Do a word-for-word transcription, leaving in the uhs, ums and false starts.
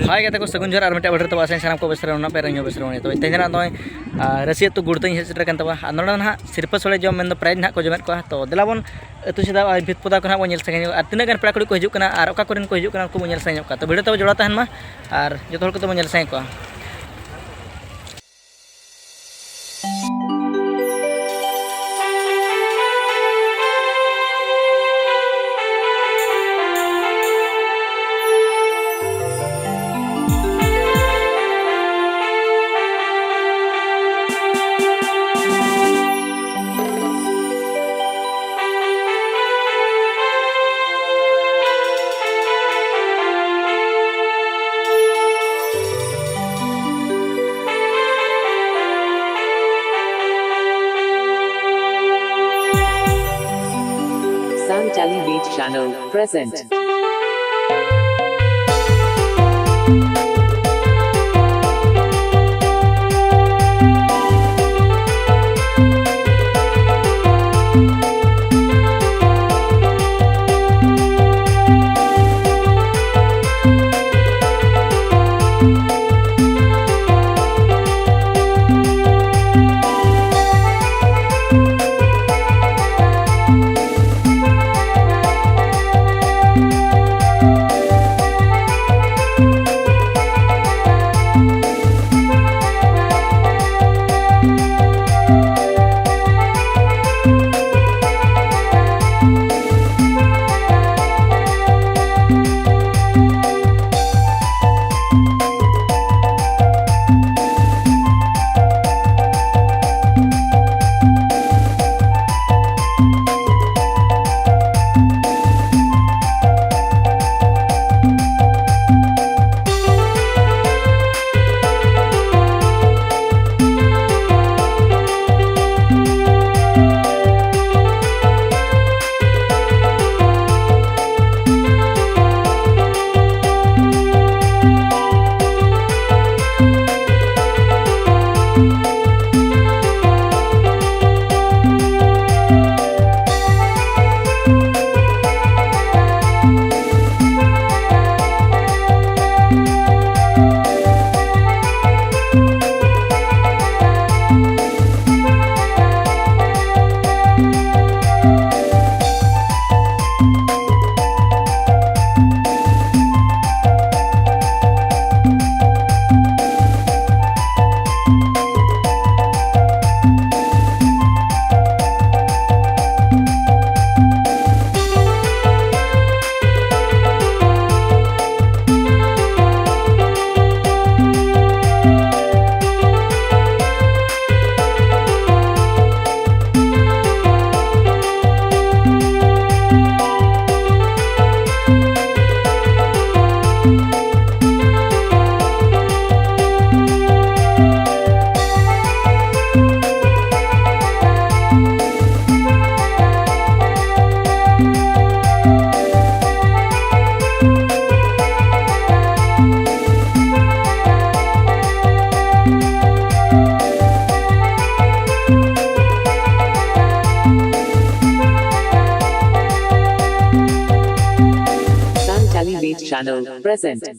ᱦᱟᱭ ᱜᱟᱛᱮ ᱠᱚ, ᱥᱟᱹᱜᱩᱱ ᱡᱚᱦᱟᱨ ᱟᱨ ᱢᱤᱫᱴᱟᱝ ᱵᱷᱤᱰᱤᱭᱳ ᱨᱮ ᱛᱟᱵᱚ ᱟᱥᱟᱧ ᱥᱟᱱᱟᱢ ᱠᱚ ᱵᱮᱥ ᱨᱮ ᱢᱮᱱᱟᱜ ᱯᱮ, ᱤᱧ ᱦᱚᱸ ᱵᱮᱥ ᱨᱮ ᱢᱮᱱᱟᱹᱧᱟ᱾ ᱛᱚᱵᱮ ᱛᱮᱦᱮᱧ ᱫᱚ ᱱᱟᱦᱟᱜ ᱱᱚᱜᱼᱚᱭ, ᱟᱨ, ᱨᱟᱹᱥᱤ ᱟᱹᱛᱩ ᱜᱩᱲ ᱛᱮᱧ ᱦᱮᱡ ᱥᱮᱴᱮᱨ ᱟᱠᱟᱱ ᱛᱟᱵᱚᱱᱟ᱾ ᱟᱨ ᱱᱚᱰᱮ ᱫᱚ ᱱᱟᱦᱟᱜ ᱥᱤᱨᱯᱟᱹ ᱥᱳᱲᱮ ᱡᱚᱢ ᱢᱮᱱᱫᱚ ᱯᱨᱟᱭᱤᱡᱽ ᱱᱟᱦᱟᱜ ᱠᱚ ᱡᱚᱢᱮᱫ ᱠᱚᱣᱟ᱾ ᱛᱚ ᱫᱮᱞᱟ ᱵᱚᱱ ᱟᱹᱛᱩ ᱥᱮᱫᱟᱜ ᱟᱨ ᱵᱷᱤᱛ ᱯᱚᱫᱟ ᱠᱚ ᱱᱟᱦᱟᱜ ᱵᱚᱱ ᱧᱮᱞ ᱥᱟᱸᱜᱮ ᱧᱚᱜᱼᱟ᱾ ᱟᱨ ᱛᱤᱱᱟᱹᱜ ᱜᱟᱱ ᱯᱮᱲᱟ ᱠᱩᱲᱤ ᱠᱚ ᱦᱤᱡᱩᱜ ᱠᱟᱱᱟ ᱟᱨ ᱚᱠᱟ ᱠᱚᱨᱮᱱ ᱠᱚ ᱦᱤᱡᱩᱜ ᱠᱟᱱᱟ, ᱩᱱᱠᱩ ᱵᱚᱱ ᱧᱮᱞ ᱥᱟᱸᱜᱮ ᱧᱚᱜ ᱠᱚᱣᱟ᱾ ᱛᱚ ᱵᱷᱤᱰᱤᱭᱳ ᱛᱟᱵᱚ ᱡᱚᱲᱟᱣ ᱛᱟᱦᱮᱱ ᱢᱟ ᱟᱨ ᱡᱚᱛᱚ ᱦᱚᱲ ᱠᱚᱛᱮ ᱵᱚᱱ ᱧᱮᱞ ᱥᱟᱸᱜᱮ ᱠᱚᱣᱟ᱾ Sound Television Channel present. present.